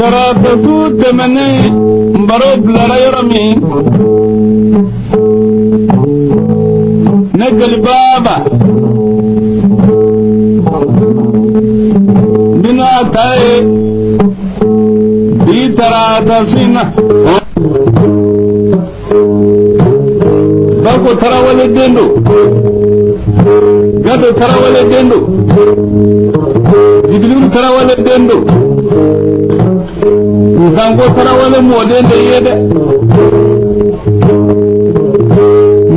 Tarata su tɛmɛnen, baro bilara yɔrɔ min, ne jelibaaba n bɛna ta ye bi tarata su in na. Bako Tarawele den don, Gado Tarawele den don, Jibiliru Tarawele den don, Nsanko Tarawele mɔden de ye dɛ,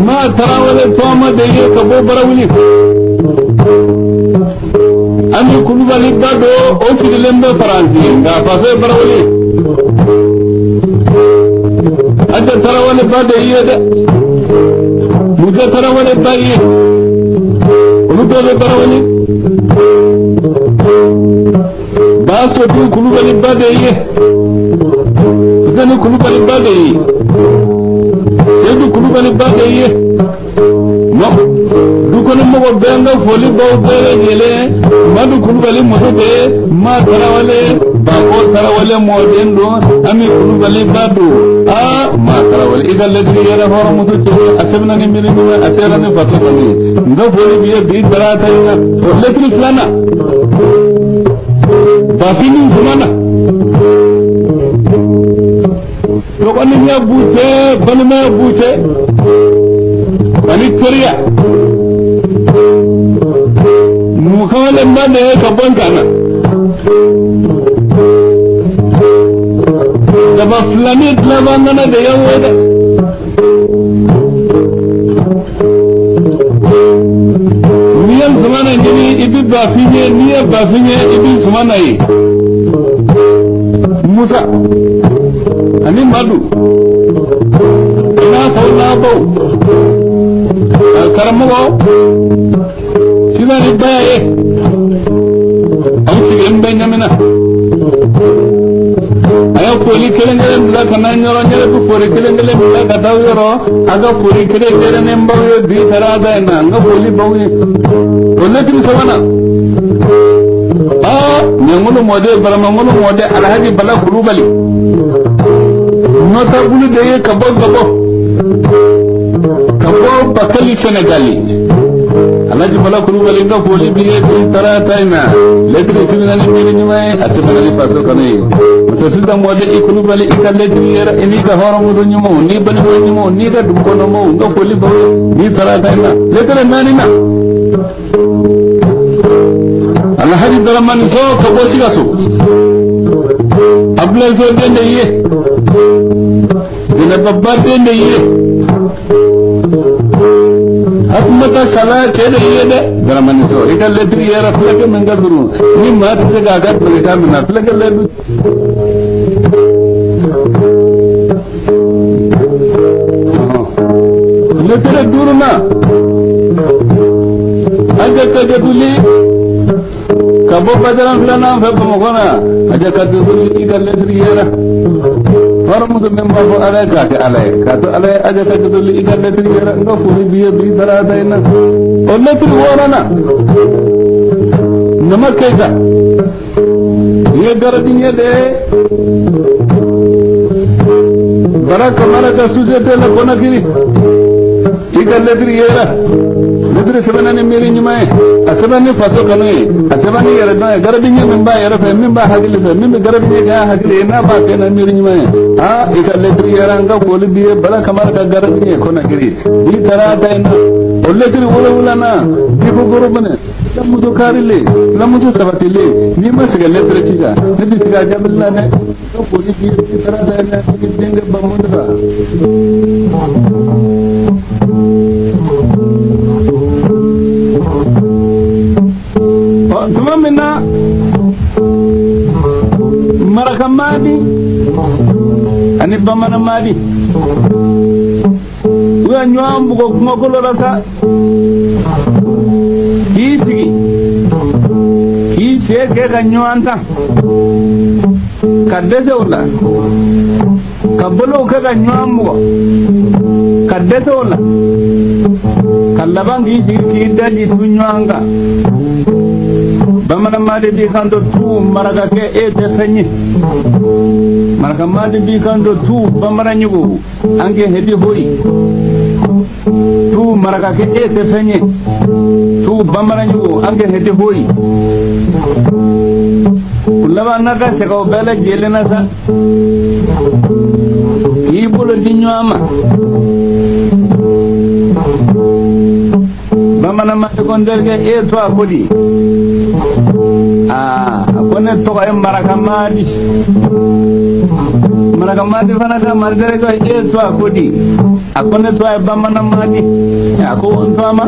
Ma Tarawele tɔgɔma de ye ka bɔ Barawuli. Ami Kulubali ba don, o sigilen bɛ Faransi, nka a faso ye Barawuli. Aja Tarawele ba de ye dɛ, Musa Tarawele ba ye, olu bɛɛ bɛ Barawuli. Basotu Kulubali ba de ye, Fuseni Kulubali ba de ye, Sedu Kulubali ba de ye. Du kɔnɔ mɔgɔ bɛɛ, n ka foli b'aw bɛɛ lajɛlen. Madu Kulubali muso bɛ Ma Tarawele, Bako Tarawele mɔden don, Ami Kulubali ba don. Aa, Ma Tarawele, i ka lɛtiri yɛrɛ hɔrɔnmuso cɛ, a sɛbɛnna ni miiri ɲuman, a sera ni faso kanu ye. N ka foli b'i ye bi tarata in na. O lɛtiri filanan, Bafini Zumana, dɔgɔninya b'u cɛ, balimaya b'u cɛ ani teriya. Numukawalenba de ye ka bɔ Nkana, daba filani laban nana de y'aw ye dɛ. N'i ye Zumana ɲini, i bɛ Bafin ye. N'i ye Bafin ye, i bɛ Zumana ye. Musa ani Madu n'a faw n'a baw, karamɔgɔ Sisan ni baya ye, aw sigilen bɛ Ɲamina. A ye foli kelen kelen bila ka na ɲɔrɔ, n yɛrɛ bɛ foli kelen kelen bila ka taa yɔrɔ. A ka foli kelen kelennen b'aw ye bi tarata in na, n ka foli b'aw ye. O lɛtiri sabanan, aa, ɲangolo mɔden, baramangolo mɔden, Alhaji Bala Kulubali, notable de ye ka bɔ Gabɔ, ka bɔ Bakali, Senegali. Alhaji Bala Kulubali, n ka foli b'i ye bi tarata in na. Lɛtiri sɛbɛnna ni miiri ɲuman ye, a sɛbɛnna ni faso kanu ye. Muso Sitan mɔden, i Kulubali, i ka lɛtiri yɛrɛ, i n'i ka hɔrɔnmuso ɲumanw, n'i balima ɲumanw, n'i ka dugu kɔnɔmɔgɔw, n ka foli b'aw ye bi tarata in na. Lɛtiri naaninan, Alhaji Daramani So ka bɔ Sikaso, Abulayi So den de ye, Jɛnɛba den de ye, Hatumata Sala cɛ de ye dɛ. Daramani So, i ka lɛtiri yɛrɛ, fulakɛ min ka surun ni maa tɛ se k'a ka dulokikan minɛ, fulakɛ lɛdu. Lɛtiri duurunan, Aja Kajatuli ka bɔ Bajaran filanan fɛ Bamakɔ na. Aja Kajatuli, i ka lɛtiri yɛrɛ, hɔrɔnmuso min b'a fɔ Ala ye k'a kɛ Ala ye k'a to Ala ye. Aja Kajatuli, i ka lɛtiri yɛrɛ, n ka foli b'i ye bi tarata in na. O lɛtiri wɔɔrɔnan, Nama Keyita, i ye gardien de ye Bara Kamara ka société la Conakry, i ka lɛtiri yɛrɛ. Lɛtiri sɛbɛnna ni miiri ɲuman ye, a sɛbɛn ni faso kanu ye, a sɛbɛn ni yɛrɛdɔn ye. Gardien min b'a yɛrɛ fɛ, min b'a hakili fɛ, min bɛ gardien kɛ a hakili ye, n'a b'a kɛ na miiri ɲuman ye, aa, i ka lɛtiri yɛrɛ, n ka foli b'i ye, Bala Kamara ka gardien ye Conakry bi tarata in na. O lɛtiri wolonwulanan, Diko Gorobinɛ, filamuso karilen, filamuso sabatilen, n'i ma sɛgɛn lɛtiri ci kan, ne bɛ sigi a jaabili la dɛ. N ka foli b'i ye bi tarata in na, i denkɛ Bamusa. Tuma min na Maraka Madi ani Bamanan Madi u ye ɲɔgɔn bugɔ kungokolo la sa, k'i sigi k'i sen kɛ ka ɲɔgɔn tan ka dɛsɛ o la, ka bolow kɛ ka ɲɔgɔn bugɔ ka dɛsɛ o la, ka laban k'i sigi k'i daji tu ɲɔgɔn kan. Bamanan madi b'i kanto tu marakakɛ e tɛ fɛn ye. Maraka madi b'i kanto tu bamanan ɲugu an kɛ hebi hoyi. Tu marakakɛ e tɛ fɛn ye. Tu bamanan ɲugu an kɛ hebi hoyi. U laban na ka segin o bɛɛ lajɛlen na sa. K'i bolo di ɲɔgɔn ma. Bamanan madi ko n terikɛ e to a ko di. Aa a ko ne tɔgɔ ye Maraka Madi. Maraka Madi fana ka ma n terikɛ e to a ko di. A ko ne tɔgɔ ye Bamanan Madi. A ko n tɔgɔ ma.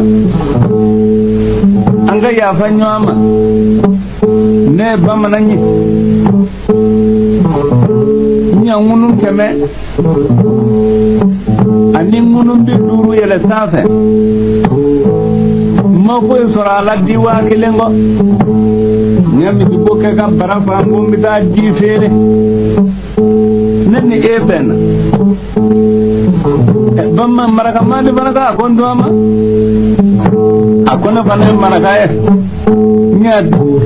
An ka yafa ɲɔgɔn ma. Ne ye bamanan ye. N ye ŋunu 100 ani ŋunu 50 yɛlɛ sanfɛ. N ma foyi sɔrɔ a la di 1000 kɔ. N ye misibo kɛ ka bara fa n ko n bɛ taa ji feere. Ne ni e bɛnna. Bamanan Maraka Madi fana ko a ko n tɔgɔ ma. A ko ne fana ye maraka ye. N ye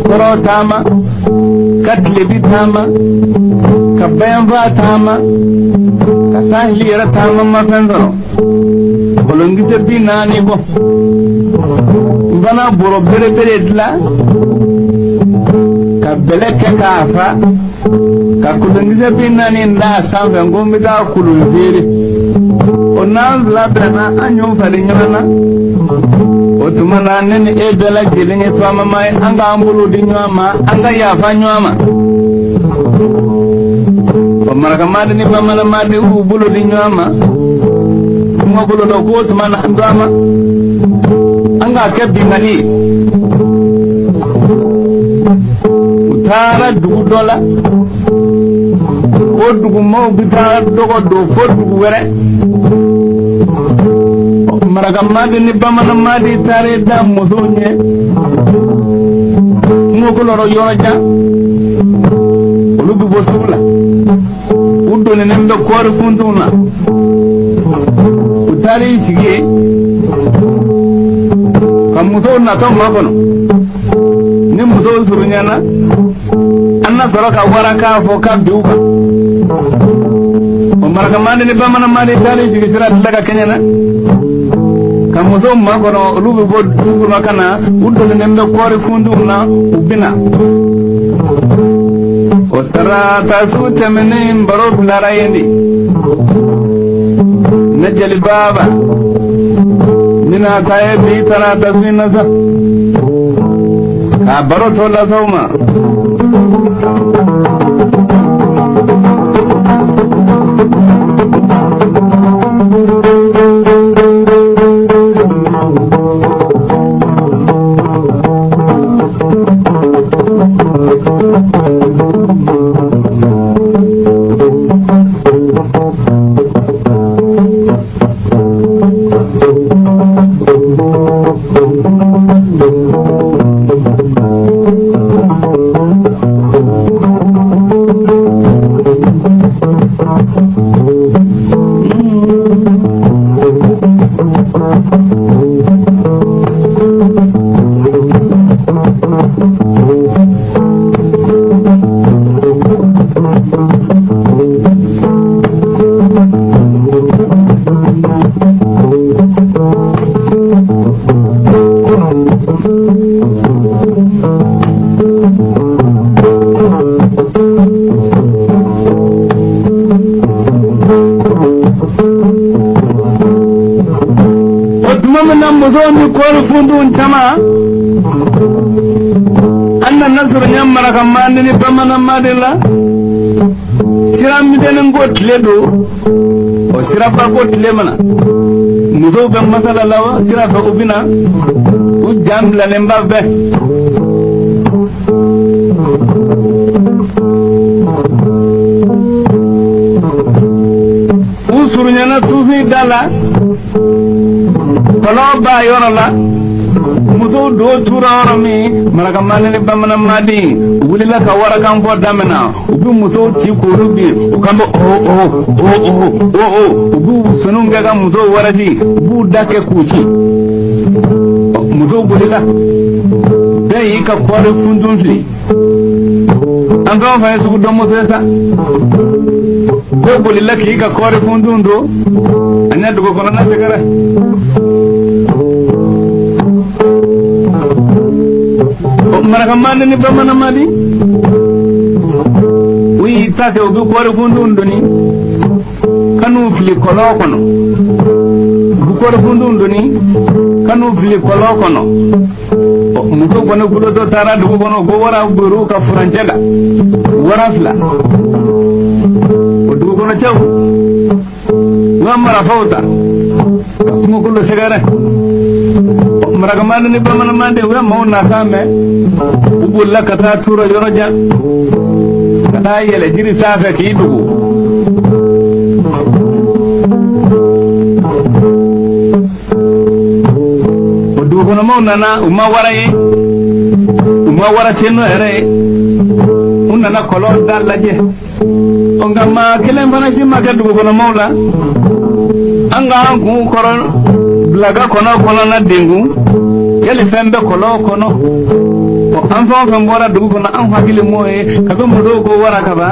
kɔrɔ taama ka tilebi taama ka bayanfa taama ka sahili yɛrɛ taama ma fɛn sɔrɔ. Kolonkisɛ 40 bɔ. N fana bɔrɔ belebele dilan ka bɛlɛ kɛ k'a fa ka kolonkisɛ 40 d'a sanfɛ n ko n bɛ taa kolon feere. O n'an fila bɛnna an y'o falen ɲɔgɔn na. O tuma na ne ni e bɛɛ lajɛlen ye tɔgɔmama ye an k'an bolo di ɲɔgɔn ma an ka yafa ɲɔgɔn ma. O Maraka Madi ni Bamanan Madi y'u bolo di ɲɔgɔn ma. Kuma bolo dɔ k'o tuma na an tɔgɔma an k'a kɛ binkanni ye. U taara dugu dɔ la. O dugumaaw bɛ taa dɔgɔ don fo dugu wɛrɛ. Maraka Madi ni Bamanan Madi taara da musow ɲɛ kungo kɔnɔ yɔrɔ jan. Olu bɛ bɔ sugu la. U donnen bɛ kɔɔri funtunw na. U taara i sigi yen ka musow natɔ makɔnɔ. Ni musow surunyana an na sɔrɔ ka waraka fɔ ka bin u kan. O Maraka Madi ni Bamanan Madi taara i sigi sira tila ka kɛɲɛ na. Ka musow makɔnɔ olu bɛ bɔ sugu la ka na u donnen bɛ kɔɔri funtunw na u bɛ na. O taara su tɛmɛnen baro bilara yen de. Ne jeli baaba n bɛna taa ye bi tarata su in na sa. K'a baro tɔ lase aw ma. Muso ni kɔɔri funtunw caman an nana surunya Maraka Madi ni Bamanan Madi la. Sira misɛnnin ko tile don o siraba ko tile mana musow bɛ masala la wa sira fɛ u bɛ na u ja bilalenba bɛɛ. U surunyana tufin da la. Kɔlɔn b'a yɔrɔ la musow don tura yɔrɔ min Maraka Madi ni Bamanan Madi u wulila ka warakan fɔ daminɛ u bɛ musow ci k'olu bin u kan bɛ o o o o o u b'u sɔnniw kɛ ka musow warasi u b'u da kɛ k'u ci. Musow bolila. Bɛɛ y'i ka kɔɔri fundun fili. An fɛn o fɛn ye sugu dɔn muso ye sa. Bɛɛ bolila k'i ka kɔɔri fundun don. A ɲɛ dugu kɔnɔna sɛgɛrɛ. Marakamadi ni bamananmadi u y'i ta kɛ u bɛ kɔɔri fundun doni ka n'u fili kɔlɔn kɔnɔ. U bɛ kɔɔri fundun doni ka n'u fili kɔlɔn kɔnɔ. Muso kɔni kulotɔ taara dugu kɔnɔ ko wara gwer'u ka furancɛ la wara fila. O dugu kɔnɔ cɛw u ka marifaw ta ka kungokolo sɛgɛrɛ. Marakamadi ni bamananmadi u ye maaw nakan mɛn u bolila ka taa tura yɔrɔ jan ka taa yɛlɛ jiri sanfɛ k'i dogo. O dugukɔnɔmaw nana u ma wara ye u ma wara sen nɔ yɛrɛ ye u nana kɔlɔn da lajɛ. Nka maa kelen fana si ma kɛ dugukɔnɔmaw la an ka an kun kɔrɔ bilaga kɔnɔ kɔnɔna denkun yali fɛn bɛ kɔlɔn kɔnɔ. An fɛn o fɛn bɔra dugu kɔnɔ an hakili m'o ye kabi musow ko wara kaban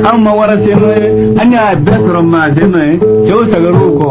an ma wara sen nɔ ye an y'a bɛɛ sɔrɔ maa sen nɔ ye cɛw sɛgɛr'u kɔ.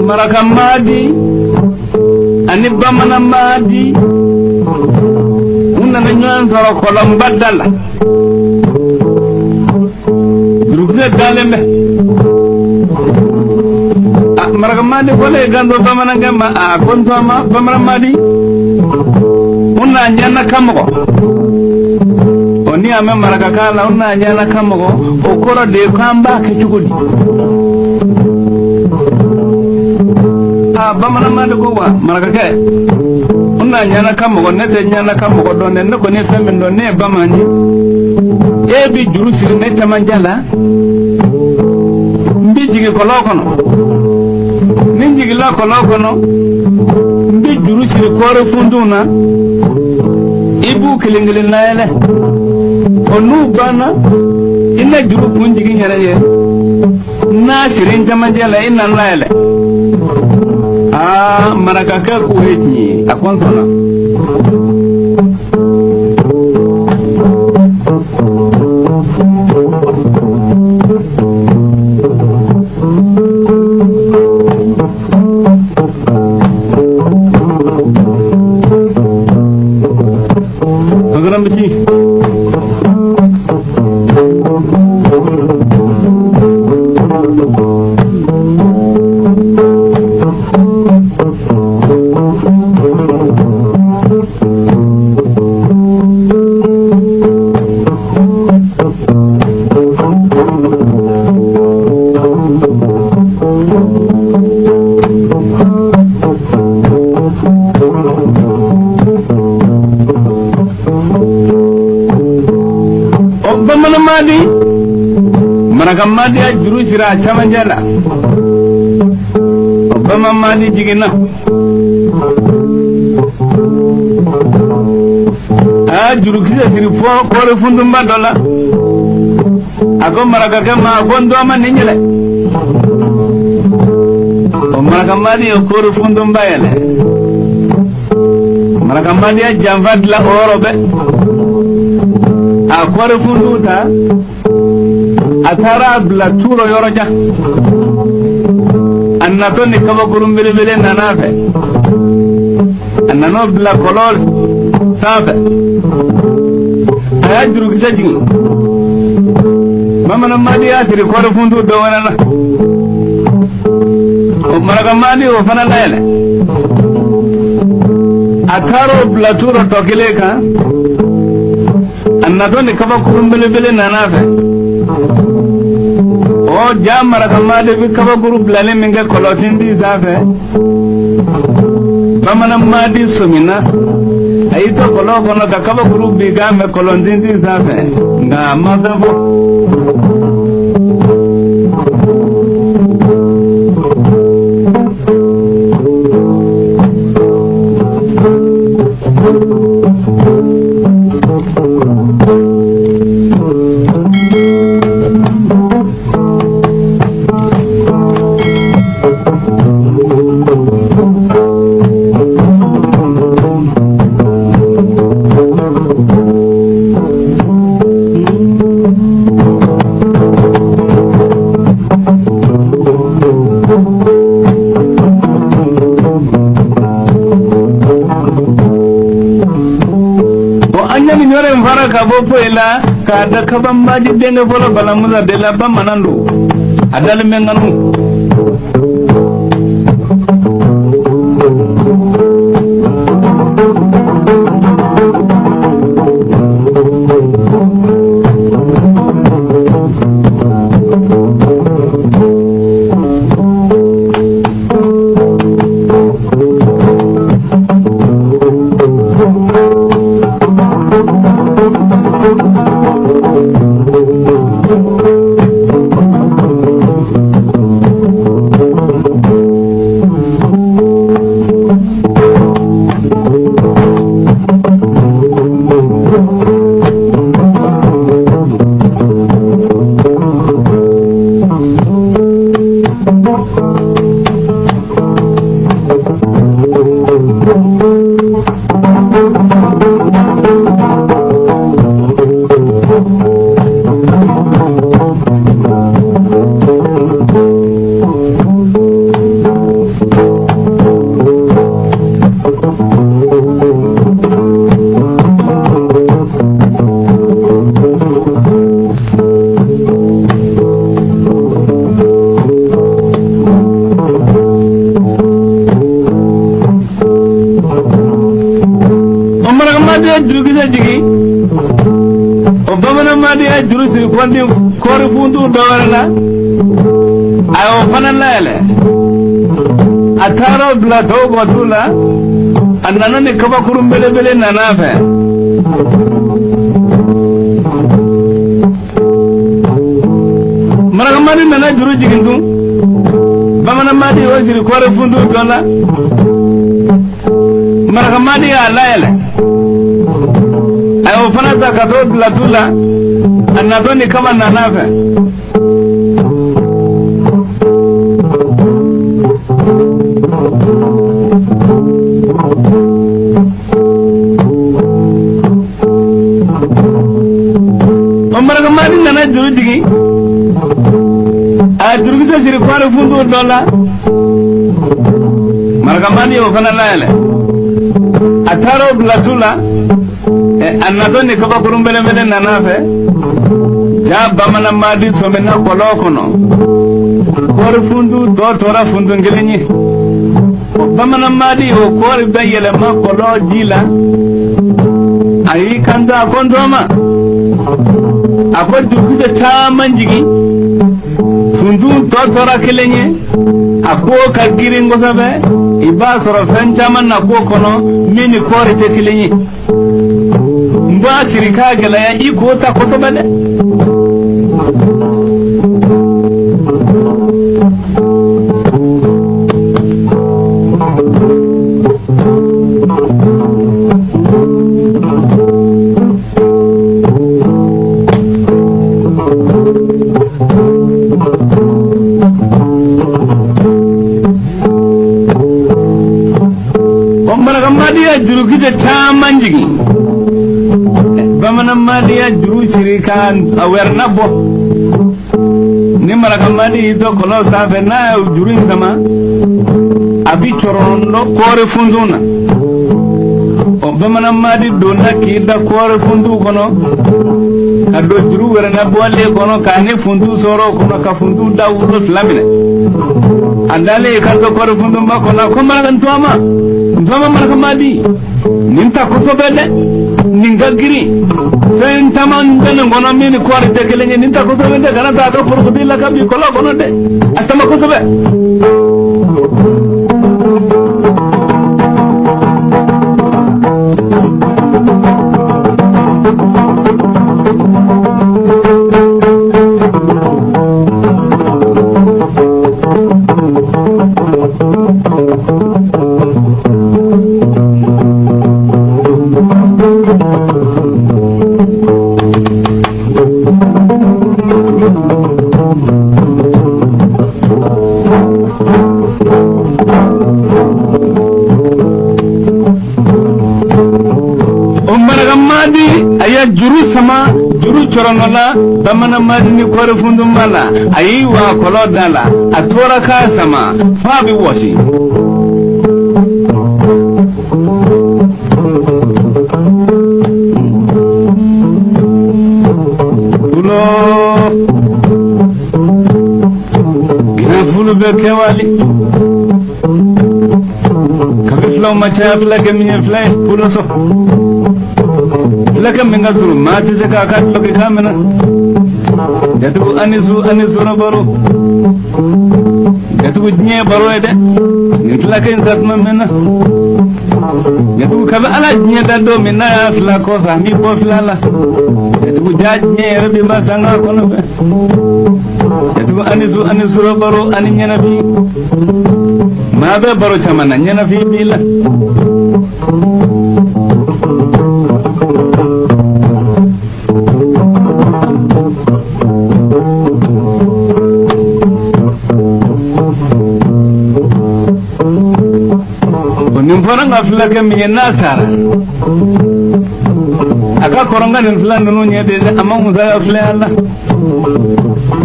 Marakamadi ani bamananmadi u nana ɲɔgɔn sɔrɔ kɔlɔnba da la. Jurukisɛ dalen bɛ. Marakamadi ko ne ye kanto bamanankɛ ma a ko n tɔgɔma bamananmadi u n'a ɲɛna ka mɔgɔ. O ni y'a mɛn marakakan la u n'a ɲɛna ka mɔgɔ o kɔrɔ de ye k'an b'a kɛ cogo di. Bamananmadi ko wa marakakɛ n na ɲɛna ka mɔgɔ ne tɛ ɲɛna ka mɔgɔ dɔn dɛ ne kɔni ye fɛn min dɔn ne ye bamanan ye e bi juru siri ne camancɛ la n bi jigin kɔlɔn kɔnɔ ni n jiginna kɔlɔn kɔnɔ n bi juru siri kɔɔri funtunw na i b'u kelen kelen layɛlɛ o n'u banna i na juru kun jigin yɛrɛ ye n'a siri n camancɛ la i na n layɛlɛ. Aa marakakɛ k'o ye tiɲɛ ye a ko n sɔnna. Magaramisi. Maraka Madi y'a juru siri a camancɛ la, o Bamanan Madi jiginna, a y'a jurukisɛ siri fɔ kɔɔri fundunba dɔ la. A ko marakakɛ ma, a ko n dɔgɔma nin yɛlɛ. O Maraka Madi ye kɔɔri fundunba yɛlɛ. Maraka Madi ye janfa dilan o yɔrɔ bɛɛ, a kɔɔri fundun ta, a taara a bila tu rɔ yɔrɔ jan. A natɔ ni kabakurun belebele nana a fɛ, a nan'o bila kɔlɔn sanfɛ, a y'a jurukisɛ jigin. Bamanan Madi y'a siri kɔɔri fundu dɔ wɛrɛ la, o Maraka Madi o fana layɛlɛ, a taara o bila tu rɔ tɔ kelen kan. A natɔ ni kabakurun belebele nana a fɛ. O ja Maraka Madi bɛ kabakuru bilalen min kɛ kɔlɔntindi sanfɛ, Bamanan Madi sɔmina, a y'i to kɔlɔn kɔnɔ ka kabakuru bin k'a mɛn kɔlɔntindi sanfɛ, nka a ma fɛn fɔ. An ye nin yɔrɔ in fara ka bɔ foyi la k'a da Kabanbaji denkɛ fɔlɔ Balamusa de la. Bamanan don, a dalen bɛ ŋanu. O Marakamadi ye jurukisɛ jigin, o Bamananmadi ye juru siri kɔnti kɔɔri funtu dɔ wɛrɛ la, a y'o fana layɛlɛ, a taara o bila tɔw kɔtu la. A nana ni kabakurun belebele nana a fɛ. Marakamadi nana juru jigin tun, Bamananmadi y'o siri kɔɔri funtu dɔ la, Marakamadi y'a layɛlɛ, a y'o fana ta ka t'o bila tu la. A natɔ ni kaba nana a fɛ. O Marakamadi nana juru jigin, a ye jurukisɛ siri kɔɔri funtu dɔ la, Marakamadi y'o fana layɛlɛ, a taara o bila tu la. A natɔ ni kabakurun belebele nana a fɛ. Ja Bamananmadi sɔmina kɔlɔn kɔnɔ, kɔɔri funtu tɔ tora funtun kelen ye. O Bamananmadi o kɔɔri bɛɛ yɛlɛma kɔlɔn ji la. A y'i kanto, a ko n tɔgɔma, a ko jurukisɛ caman jigin, funtun tɔ tora kelen ye, a ko ka girin kosɛbɛ, i b'a sɔrɔ fɛn caman na ko kɔnɔ min ni kɔɔri tɛ kelen ye. N b'a siri k'a gɛlɛya, i k'o ta kosɛbɛ dɛ. O Marakamadi ya jurukisɛ caman jigin. Bamanan Madi ya juru siri ka a wɛrɛna bɔ. Ni Marakamadi y'i to kɔlɔn sanfɛ n'a ye juru in sama, a bi cɔrɔndɔ kɔɔri funfun na. Ɔ Bamanan Madi donna k'i da kɔɔri funfun kɔnɔ ka don juru wɛrɛna bɔlen kɔnɔ k'a ni funfun sɔrɔ o kɔnɔ ka funfun da wolo fila minɛ. A dalen ka to kɔɔri funfunba kɔnɔ ko Maraka Ntɔma, Ntɔma Marakamadi, nin ta kosɛbɛ dɛ, nin ka girin fɛn caman bɛ nin kɔnɔ min ni kɔɔri tɛ kelen ye, nin ta kosɛbɛ dɛ, kana taa ka forokoti la ka bin kɔlɔn kɔnɔ dɛ, a sama kosɛbɛ. O Marakamadi a ye juru sama, juru cɔrɔnɔ la Bamanan Madi ni kɔɔri funtunba la, a y'i wa kɔlɔn da la, a tora k'a sama f'a bɛ wɔsi. Tulo ginafulu bɛ kɛwali kabi filaw ma caya, filakɛ min ye fila ye puloso filakɛ min ka surun maa tɛ se k'a ka dulɔki kan minɛ. Jatigiw ani su ani sura baro, jatigiw diɲɛ baro ye dɛ, nin filakɛ in sa tuma min na, jatigiw kabi ala diɲɛ da don min n'a y'a fila kɔfɛ a m'i bɔ fila la, jatigiw ja diɲɛ yɛrɛ bi ma sanga kɔnɔ fɛ. Jatigiw ani su ani sura baro ani ɲɛnafin, maa bɛ baro caman na ɲɛnafin b'i la. Nin fana ka filakɛ min ye n'a sara, a ka kɔrɔ n ka nin fila ninnu ɲɛ de dɛ, a ma musaka filɛ a la.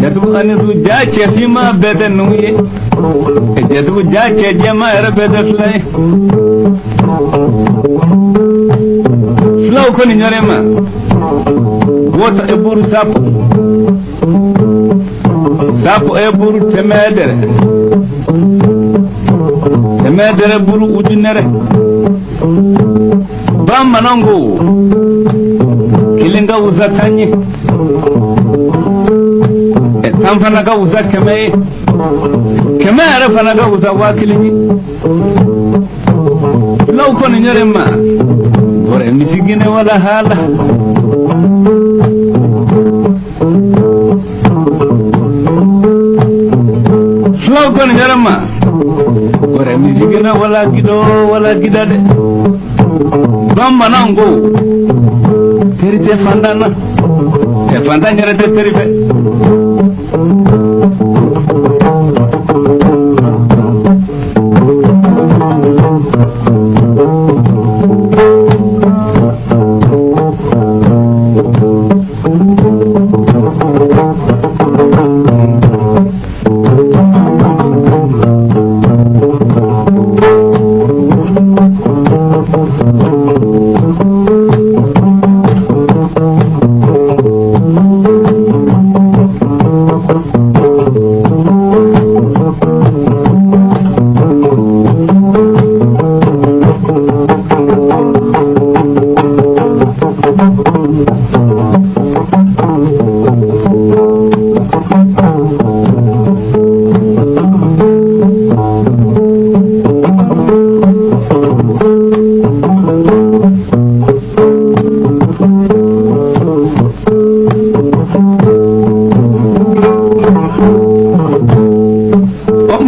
Jatigiw ani su, ja cɛ finman bɛɛ tɛ numu ye, jatigiw ja cɛ jɛman yɛrɛ bɛɛ tɛ fila ye. Filaw ko nin ɲɔgɔn ma wota e buru sapo sapo e buru tɛmɛ dɛrɛ tɛmɛ dɛrɛ buru ujunɛrɛ. Bamananw ko kelen ka wusa 10 ye, 10 fana ka wusa 100 ye, 100 yɛrɛ fana ka wusa 1000 ye. Filaw ko nin ɲɔgɔn ma gore misigine wala hala. Filaw ko nin ɲɔgɔn ma gore misigine wala gido wala gida dɛ. Bamananw ko teri tɛ fantan na, ɛ fantan yɛrɛ tɛ teri fɛ.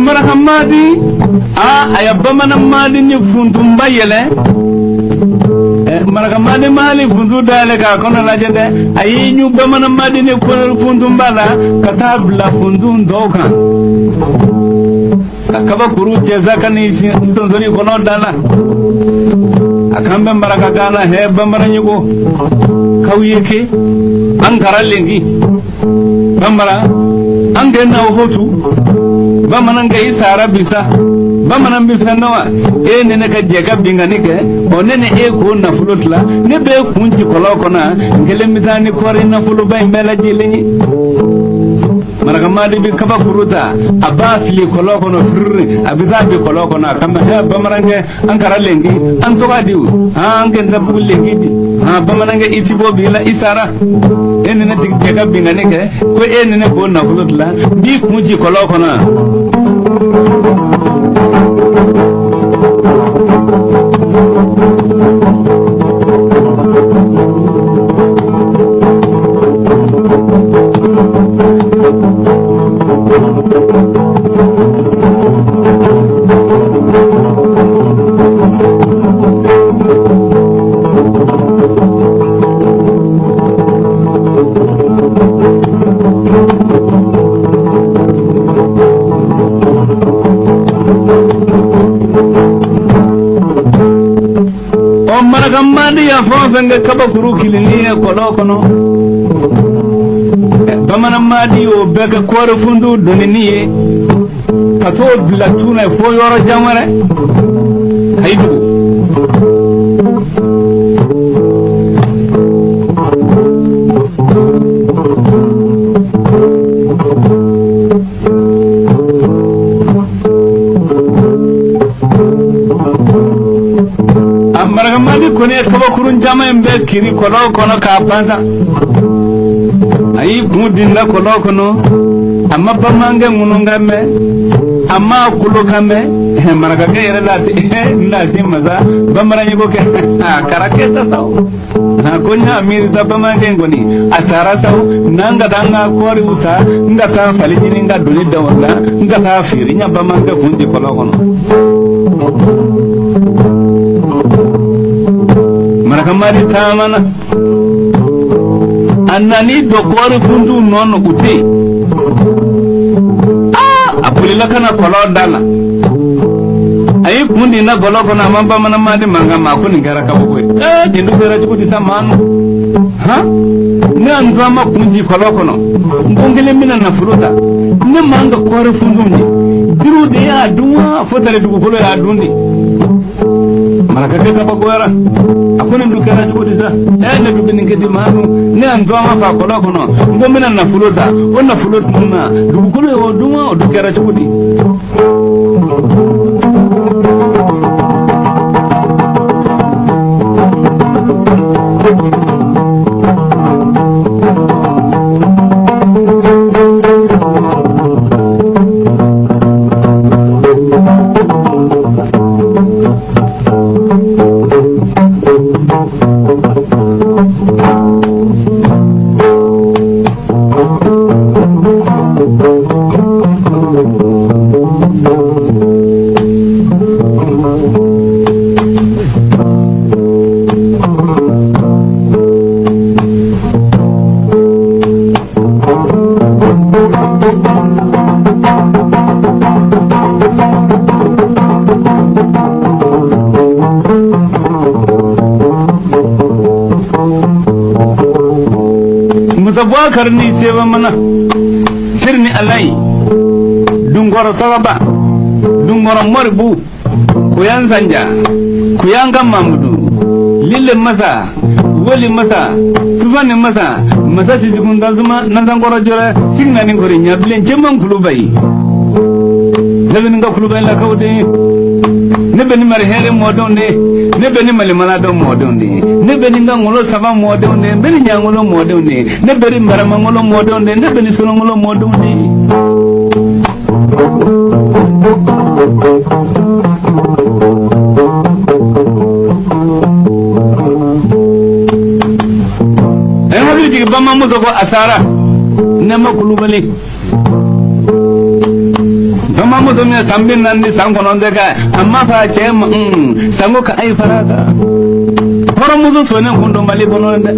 Marakamadi a a ya Bamanan Madi ni funtunba yɛlɛ. Marakamadi mali funtu dayɛlɛ k'a kɔnɔ lajɛ dɛ, a y'i ɲu Bamananmadi ni funtunba la ka taa bila funtun tɔw kan, ka kabakuru cɛ sa ka n'i sin nsonsoni kɔnɔ da la. A kan bɛ marakakan na: hɛ, bambara ɲugo k'aw ye ke an kara lenki bambara an kɛ n'aw hotu bamanankɛ i sara bi sa, bamanan bɛ fɛn dɔn wa? E ni ne ka jɛ ka binkanni kɛ, ɔ ne ni e k'o nafolo tila, ne b'e kun ci kɔlɔn kɔnɔ, n kelen bɛ taa ni kɔɔri nafoloba in bɛɛ lajɛlen ye. Marakamadi bɛ kabakuru ta, a b'a fili kɔlɔn kɔnɔ firiri, a bɛ taa bin kɔlɔn kɔnɔ. A kan bɛ: hɛ, bamanankɛ, an kara lenki, an tɔgɔ di, an kɛ ntabugu lenki di. Han, bamanankɛ, i ti bɔ bi la, i sara. E ni ne ti jɛ ka binkanni kɛ ko e ni ne k'o nafolo tila, n b'i kun ci kɔlɔn kɔnɔ. Ɔ, marakamadi ya fɛn o fɛn kɛ kabakuru kilini ye kɔlɔn kɔnɔ, bamananmadi y'o bɛɛ kɛ kɔɔri fundu donnini ye ka t'o bila tun na fo yɔrɔ jan wɛrɛ kayi dugu. A marakamadi kɔni ye kabakurun caman in bɛɛ kiri kɔlɔn kɔnɔ k'a ban sa. A y'i kun dinda kɔlɔn kɔnɔ, a ma bamanankɛ ŋunukan mɛn, a ma kulokan mɛn. Marakakɛ yɛrɛ la ti n na si masa bamanan ko kɛ a kɛra kɛ ta sa o, ko n y'a miiri sa, bamanankɛ in kɔni a sara sa o, n'an ka taa n ka kɔɔriw ta, n ka taa fali ɲini, n ka doni da o la, n ka taa feere, n ya bamanankɛ kun di kɔlɔn kɔnɔ. Marakamadi taamana, a nan'i dɔ kɔɔri funtuw nɔ na, u tɛ yen. A bolila ka na kɔlɔn da la, a y'i kun di na kɔlɔn kɔnɔ, a ma bamananmadi mankan ma. A ko nin kɛra kabako ye. Ee, nin dun kɛra cogo di sa? Maa nɔ han, ne y'an to an ma kun ci kɔlɔn kɔnɔ, n ko n kelen bɛna nafolo ta, ne man ka kɔɔri funtuw ye, jiriw de y'a dun wa, fo tare dugukolo y'a dun de? Marakakɛ kabakoyara, a ko nin dun kɛra cogo di sa? Ɛ, ne dun bɛ nin kɛ di maa dun, ne y'an to an ma fa kɔlɔn kɔnɔ, n ko n bɛna nafolo ta, o nafolo tun na dugukolo y'o dun wa, o dun kɛra cogo di? Musa Bubakar ni seba mana sirni alayi dungoro sababa dungoro moribu kuyan sanja kuyan kan mamudu lille masa woli masa tufani masa masa sisikun tasuma nasankɔrɔ jɔrɛ signani kori ɲabilen cɛman kulubayi, ne bɛ nin ka kulubayi lakaw de ye, ne bɛ ni mari hɛrɛ mɔdenw de ye, ne bɛ ni malimala dɔn mɔdenw de ye, ne bɛ ni n ka ŋolo saba mɔdenw de ye, n bɛ ni ɲaŋolo mɔdenw de ye, ne bɛ ni maramaŋolo mɔdenw de ye, ne bɛ ni solongolo mɔdenw de ye. A ye hakili jigin bamanmuso ko a sara nɛma kulubali, bamanmuso min ye san 49 kɛ, a ma fɔ a cɛ ma sango ka ayi fara kan. Hɔrɔnmuso sɔnnen kun don Mali kɔnɔ dɛ.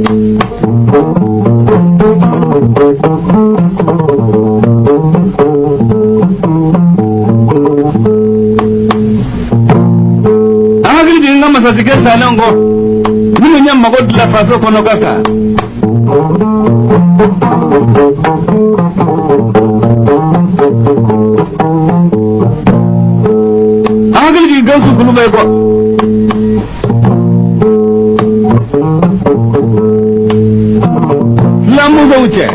An hakili jigin n ka masasikɛ salen kɔ minnu ye mago dilan faso kɔnɔ ka sa. An hakili jigin Gawusu Kulubali kɔ. Filamusow cɛ,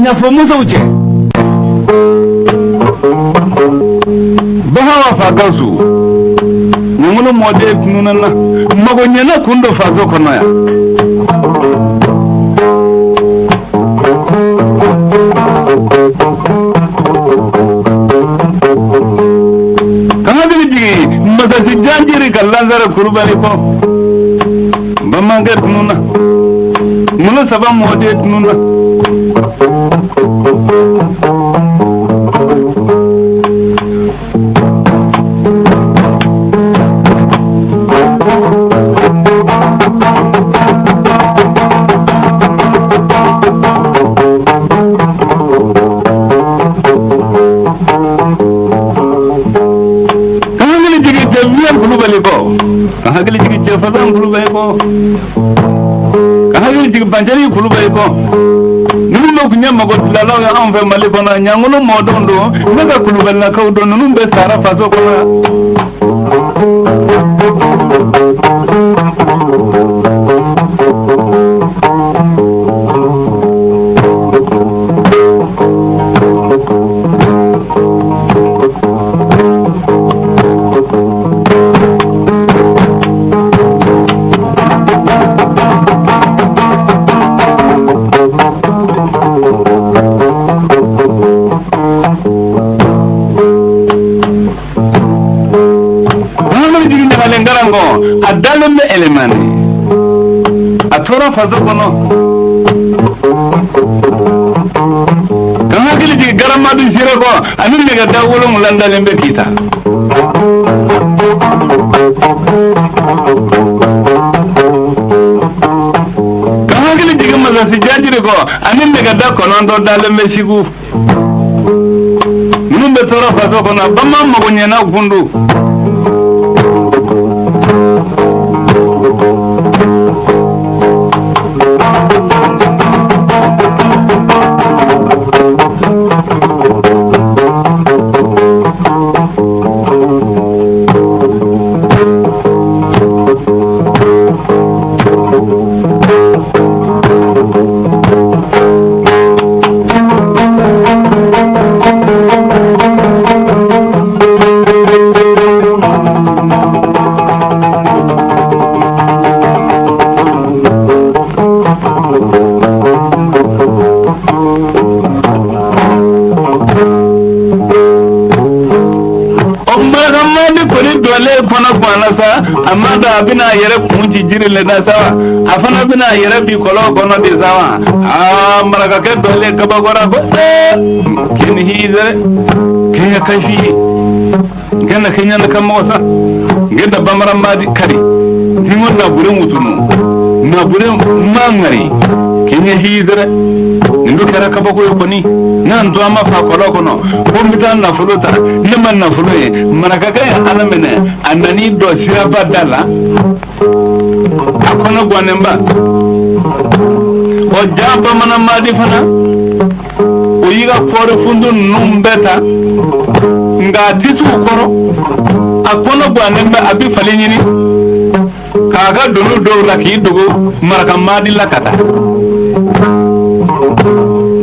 ɲafɔmusow cɛ, Bahawa fa Gawusu, ɲangolo mɔden tununna na, mago ɲɛna kun don faso kɔnɔ yan. Ka hakili jigin masasi janjiri ka Lazare Kulubali kɔ, bamanankɛ tununna, ŋolo saba mɔden tununna. Ka hakili jigin Cɛbilen Kulubali kɔ, ka hakili jigin Cɛfasan Kulubali kɔ, ka hakili jigin Bancɛri Kulubali kɔ. Ninnu bɛɛ tun ye mago dilanlaw ye anw fɛ Mali kɔnɔ. Ɲangolo mɔdenw don, ne ka kulubalilakaw don, ninnu bɛɛ sara faso kɔnɔ yan. Hakili jigin ɲagalen garankɔ, a dalen bɛ Ɛlɛmani, a tora faso kɔnɔ. Ka hakili jigin Garamadu Sire kɔ, ani nɛgɛda 7 dalen bɛ Kita. Ka hakili jigin Masasi Jajiri kɔ, ani nɛgɛda 9 dalen bɛ Segu. Ninnu bɛ tɔɔrɔ faso kɔnɔ, bamanan mago ɲɛna kun don. Sa a ma da a bɛna a yɛrɛ kun ci jiri le la sa wa, a fana bɛna a yɛrɛ bi kɔlɔn kɔnɔ de sa wa. Aa, marakakɛ dɔlen kabakɔrɔ ko ee kini hizɛ kenya kashi gana kenya na kan mɔgɔ sa genda bamaran madi kari ni na bure mutunu na bure mangari kenya hizɛ nin dun kɛra kabako ye kɔni. N'an to an ma fa kɔlɔn kɔnɔ ko n bɛ taa nafolo ta, ne ma nafolo ye. Marakakɛ ye Ala minɛ, a nan'i dɔ siraba da la, a kɔnɔ guwannenba. Ɔ ja bamanan madi fana o y'i ka kɔɔri fundu ninnu bɛɛ ta, nka a tɛ s'u kɔrɔ, a kɔnɔ guwannen bɛ, a bɛ fali ɲini k'a ka doni dɔw la k'i dogo maraka madi la ka taa.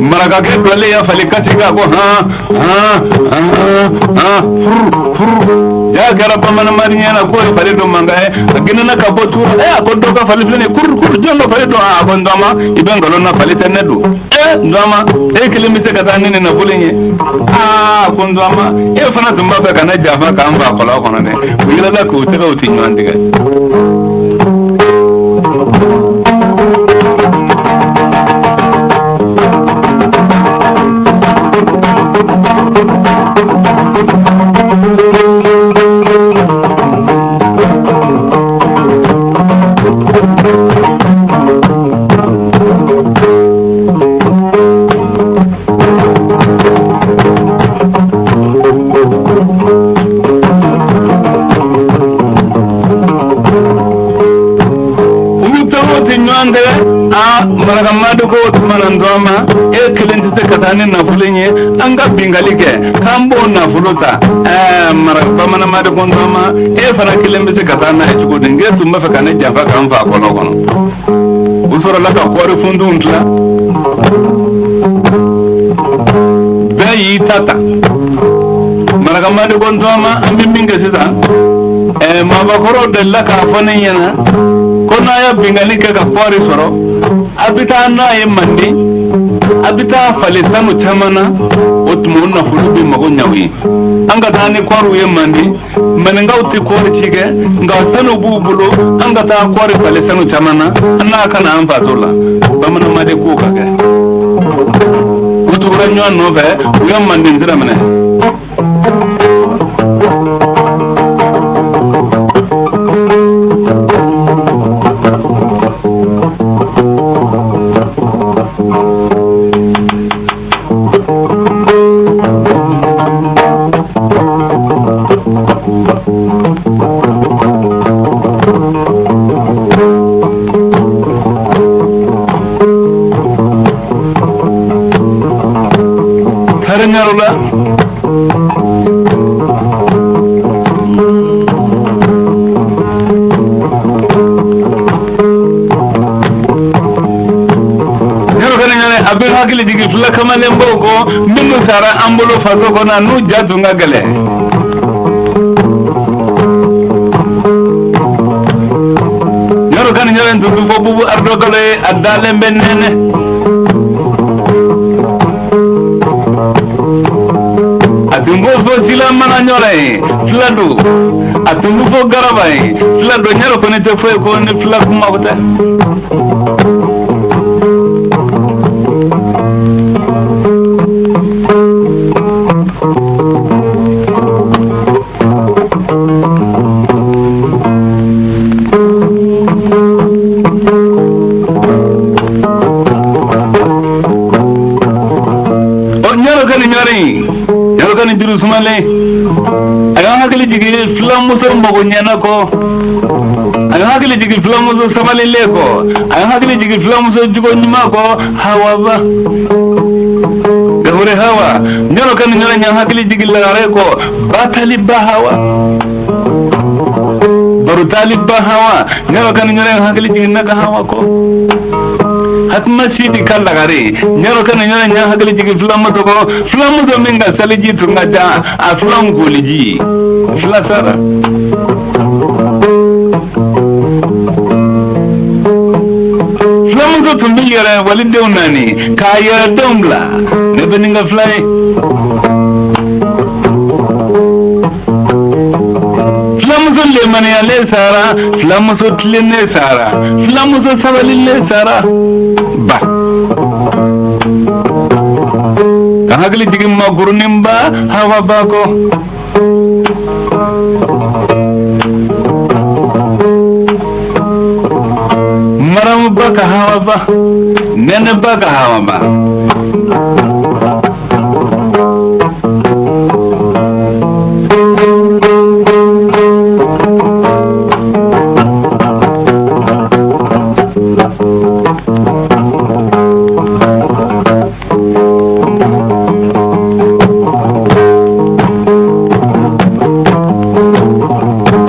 Marakakɛ dɔlen y'a fali kasi k'a ko han han han han furu furu. Ja kɛra bamanan madi ɲɛna k'o ye fali don mankan ye, a gɛnɛna ka bɔ tuura. Ɛ a ko dɔ ka fali filɛ nin ye, kuru kuru, jɔn ka fali don? A ko n dɔgɔma, i bɛ nkalon na, fali tɛ ne don. Ɛ n dɔgɔma, e kelen bɛ se ka taa ni nin nafolo in ye? Aa, ko n dɔgɔma, e fana tun b'a fɛ ka ne janfa k'an fa kɔlɔn kɔnɔ dɛ. U yɛlɛla k'u tɛgɛw ti ɲɔgɔn tigɛ. Marakamadi ko o tuma na, n tɔgɔma, e kelen tɛ se ka taa ni nafolo in ye, an ka bingali kɛ k'an b'o nafolo ta. Ɛɛ, mara bamananmadi ko, n tɔgɔma, e fana kelen bɛ se ka taa n'a ye cogo di? N k'e tun b'a fɛ ka ne janfa ka n fa kɔlɔn kɔnɔ. U sɔrɔla ka kɔɔri funtunw tila, bɛɛ y'i ta ta. Marakamadi ko, n tɔgɔma, an bɛ min kɛ sisan, ɛɛ, maabakɔrɔw delila k'a fɔ ne ɲɛna ko n'a ye bingali kɛ ka kɔɔri sɔrɔ, a bɛ taa n'a ye Manden, a bɛ taa falen sanu caman na. O tuma, o nafolo bɛ mago ɲa u ye. An ka taa ni kɔɔriw ye Manden. Maninkaw tɛ kɔɔri ci kɛ, nka sanu b'u bolo. An ka taa kɔɔri falen sanu caman na, an n'a ka na an faso la. Bamananmadi k'o ka kɛ. U tugura ɲɔgɔn nɔfɛ, u ye Manden sira minɛ. Taara ɲaro la. Ɲaro kana ɲare, a bɛ hakili jigin fila kamalenbaw kɔ minnu sara an bolo faso kɔnɔ, n'u ja tun ka gɛlɛn. Ɲaro kana ɲare tun bɛ fɔ bubu aridɔkalo ye, a dalen bɛ nɛnɛ. A tun b'o fɔ sila mana ɲɔrɔ ye, fila don. A tun bɛ fɔ garaba ye, fila don. Ɲaro kɔni tɛ foyi ko ni fila kuma tɛ. Ɔ, ɲaro ka nin ɲɔri, ɲaro ka nin juru sumalen, a y'an hakili jigin filamuso mago ɲɛna kɔ, a y'an hakili jigin filamuso sabalilen kɔ, a y'an hakili jigin filamuso jogo ɲuman kɔ, Hawa ba gawure Hawa. Ɲaro ka nin ɲɔri y'an hakili jigin lagare kɔ, batali ba Hawa, barotali ba Hawa. Ɲaro ka nin ɲɔri y'an hakili jigin naga Hawa kɔ, Hatuma Sidi ka lagare. Ɲaro ka nin ɲɔri y'an hakili jigin filamuso kɔ, filamuso min ka saliji tun ka ca, a filan koliji fila sara. Filamuso tun bɛ yɛrɛ walidenw naani k'a yɛrɛ denw bila, ne bɛ nin ka fila ye. Filamuso lemaniyalen sara, filamuso tilennen sara, filamuso sabalilen sara ba. Ka hakili jigin makurunin ba Hawa ba kɔ. Maramu ba ka Hawa ba, Nɛnɛ ba ka Hawa ba.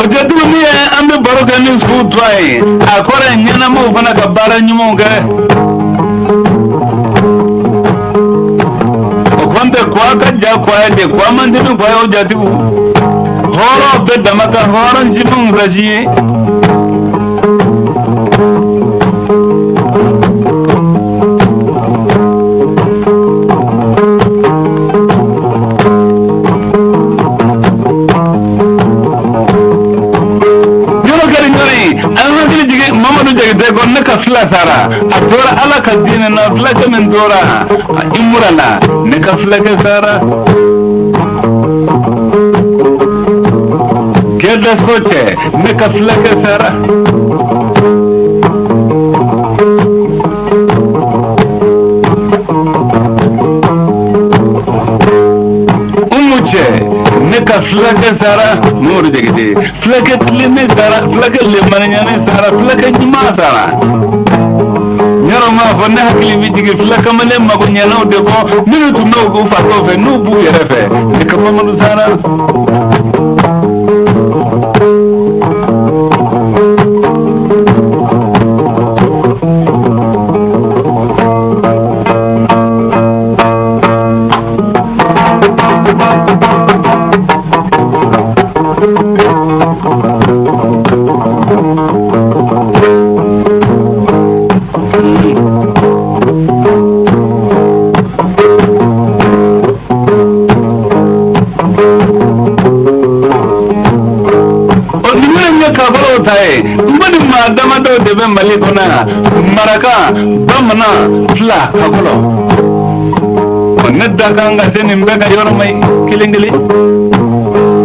O tɛ tuguni ye, an bɛ baro kɛ ni su tɔ ye. A kɔrɔ ye ɲɛnamaw fana ka baara ɲumanw kɛ. O kɔn tɛ ko a ka ja ko a ye de ko a man teli ko a y'o jatigiw. Hɔrɔn bɛɛ dama ka hɔrɔn jiminw rasi ye. Yɔrɔ kɛra ɲɔgɔn ye, an hakili jigin Mamadu Jakite ko ne ka fila sara, a tora Ala ka diinɛ na. Fulakɛ min tora a imura la, ne ka fulakɛ sara. Gɛda so cɛ, ne ka fulakɛ sara. Umu cɛ, ne ka fulakɛ sara. Mamadu Jakite, fulakɛ tilennen sara, fulakɛ lemaniyanen sara, fulakɛ ɲuman sara. Yɔrɔ m'a fɔ ne hakili bɛ jigin fila kamalen mago ɲɛnaw de kɔ minnu tun bɛ k'u faso fɛ n'u b'u yɛrɛ fɛ ne ka Mamadu sara. Maa damadɔw de bɛ Mali kɔnɔ yan maraka bamanan fila kakɔlɔ ne da kan ka se nin bɛɛ ka yɔrɔ ma kelen kelen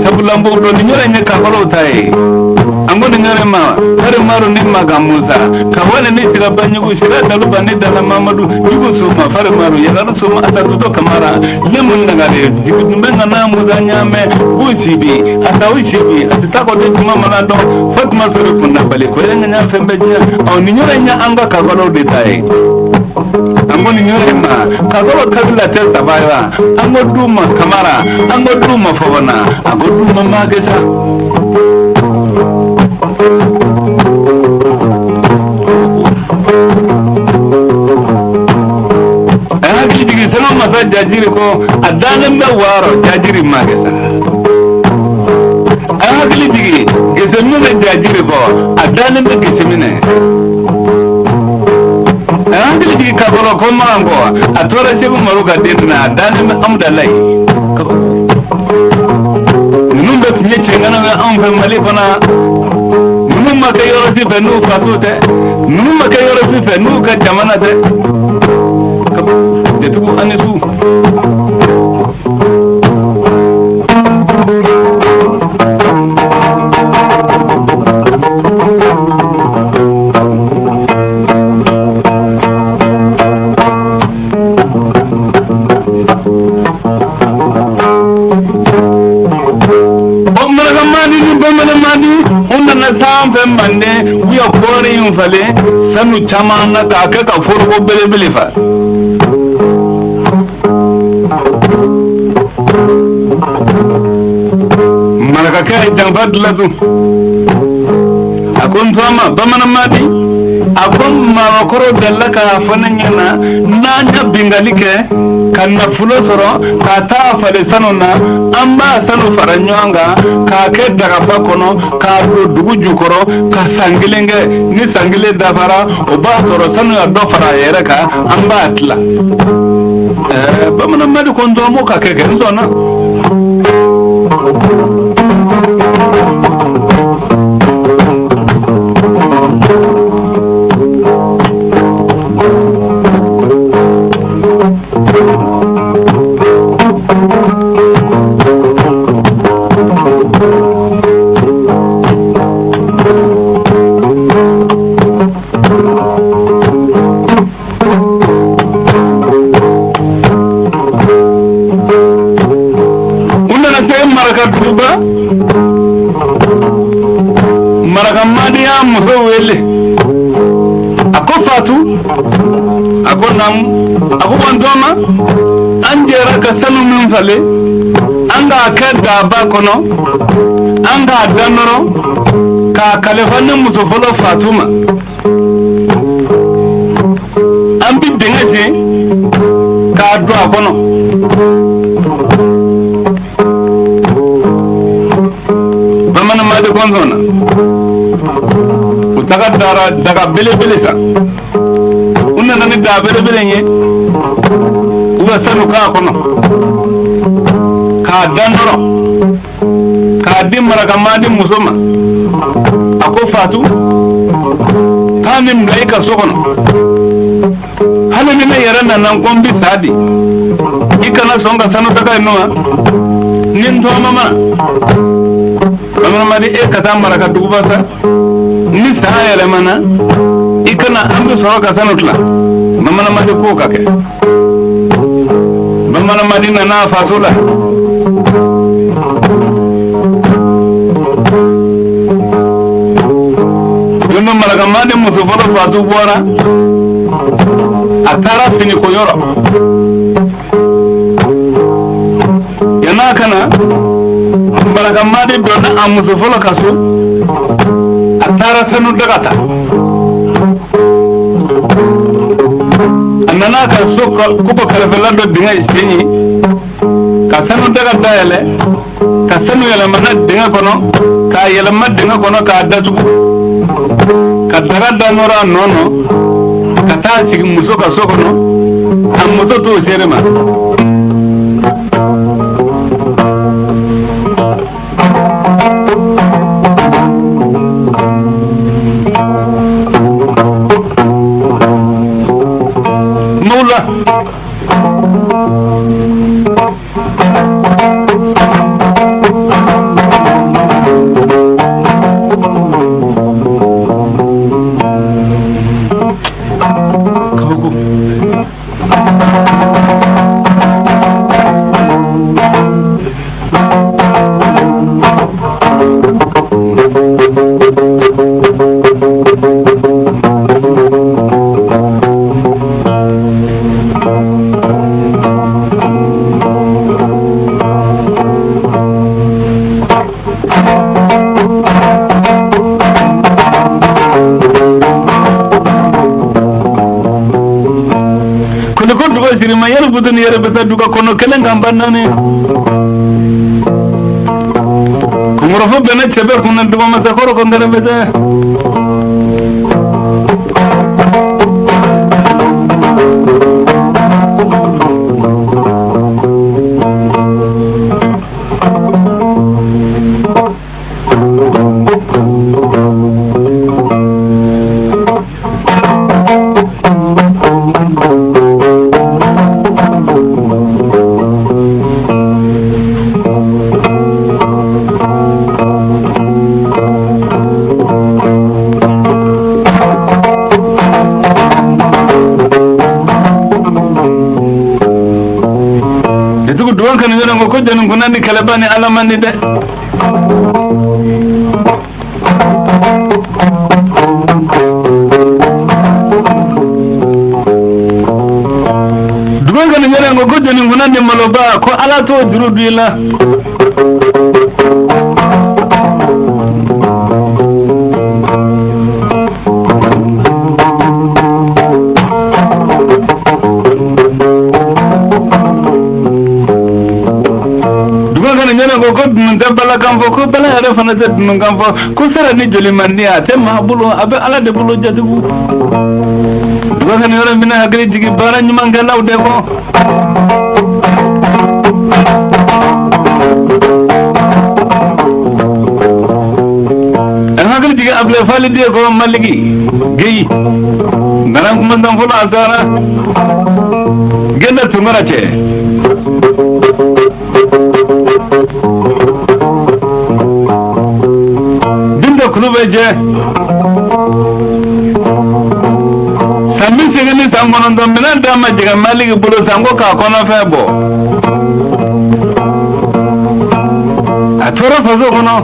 sabula n b'o dɔn nin yɔrɔ in ye kakɔlɔw ta ye an ko nin yɔrɔ in ma Farimaro ni Makan Musa ka wale ni Siraba Ɲugu Sira Daluba ni Dala Mamadu Jugu Soma Farimaro Yagaru Soma Asatuto Kamara Lemu Nagare Jigidumbe Nana Musa Ɲamɛ Busibi Asawu Sibi Asitako de Tuma Mana dɔn Fatuma Sori Kunda Bali Kore ŋaɲa fɛn bɛɛ diɲɛ ɔ nin yɔrɔ in ye an ka kakɔlɔw de ta ye an ko nin yɔrɔ in ma kakɔlɔ kabila tɛ saba ye wa an ko du ma Kamara an ko du ma Fɔfana a ko du ma Makesa. A hakili jigin sɛbɛn masa jajiri kɔ a dalen bɛ wɔɔrɔ jajiri Makesa. A hakili jigin geseminɛ jajiri kɔ a dalen bɛ geseminɛ. A hakili jigin kakɔlɔ ko makan kɔ a tora Segu Maru ka den na a dalen bɛ Amudalayi. Ninnu bɛɛ tun ye cɛŋanaw ye anw fɛ Mali kɔnɔ. Ninnu ma kɛ yɔrɔ si fɛ n'u faso tɛ ninnu ma kɛ yɔrɔ si fɛ n'u ka jamana tɛ. Jatigiw ani su. Sanfɛ manden u ye kɔɔri in falen sanu caman na k'a kɛ ka foroko belebele fa. Marakakɛ ye janfa dilan tun a ko n tɔgɔma bamanan madi a ko maakɔrɔw delila k'a fɔ ne ɲɛna n'an ye binkanni kɛ ka nafolo sɔrɔ ka taa falen sanu na an b'a sanu fara ɲɔgɔn kan k'a kɛ dagaba kɔnɔ k'a don dugu jukɔrɔ ka san kelen kɛ ni san kelen dafara o b'a sɔrɔ sanu ya dɔ fara a yɛrɛ kan an b'a tila. Bamanan madi ko n tɔgɔma ka kɛ kɛ n sɔnna. Marakamadi y'a muso wele a ko Fatu a ko naamu a ko bɔn tɔgɔma an jɛra ka sanu min falen an k'a kɛ daba kɔnɔ an k'a danɔrɔ k'a kalifa ne muso fɔlɔ Fatu ma an bi dingɛ sen k'a don a kɔnɔ. Bamanan madi kɔnsɔn na u taga dara daga belebele san u nana ni daga belebele ye u bɛ sanu k'a kɔnɔ k'a danɔrɔ k'a di marakamadi muso ma a ko Fatu taa nin bila i ka so kɔnɔ hali ni ne yɛrɛ nana n ko n bi sa di i kana sɔn ka sanu daga in nɔ wa ni n tɔgɔma ma Bamananmadi e ka taa maraka duguba sa ni san yɛlɛmana i kana an bɛ sɔrɔ ka sanu tila Bamananmadi k'o ka kɛ Bamananmadi nana a faso la don dɔ marakamadi muso fɔlɔ Fatu bɔra A taara fini ko yɔrɔ yann'a ka na, Barakamadi donna a muso fɔlɔ ka so. A taara sanu daga ta. A nana ka so kogo kɛrɛfɛla dɔ dingɛ sen ye, ka sanu daga dayɛlɛ, ka sanu yɛlɛmana dingɛ kɔnɔ, k'a yɛlɛma dingɛ kɔnɔ, k'a datugu, ka daga da nɔrɔ a nɔ nɔ, ka taa sigi muso ka so kɔnɔ. A muso t'o seere ma. Mawla kabako. Koliko duga sirima yɛrɛ buduni yɛrɛ bɛ taa duga kɔnɔ kelen kan ba naani. Kɔngɔrɔfo bɛnna cɛbɛ kunna dugamasakɔrɔ ko ngɛrɛ bɛ tɛ. Dugu duwan kan yɔrɔ ko jɔnni kunna ni kɛlɛba ni ala man di dɛ. Duwan kan yɔrɔ ko jɔnni kunna ni maloba ko ala t'o juru don i la. Ko dunun tɛ balakan fɔ, ko bala yɛrɛ fana tɛ dununkan fɔ, ko sara ni joli man di, a tɛ maa bolo, a bɛ ala de bolo. Jatigiw, duga ka yɔrɔ minɛ hakili jigin baara ɲumankɛlaw de kɔ. An hakili jigin Abulayi Faliden kɔ, Maliki Geyi nana kumandan fɔlɔ. A taara Gɛnda Tunkara cɛ. Binta kulu bɛ jɛ san 89, minɛn d'a ma jɛgɛ Maliki bolo sanko k'a kɔnɔfɛn bɔ. A tora faso kɔnɔ.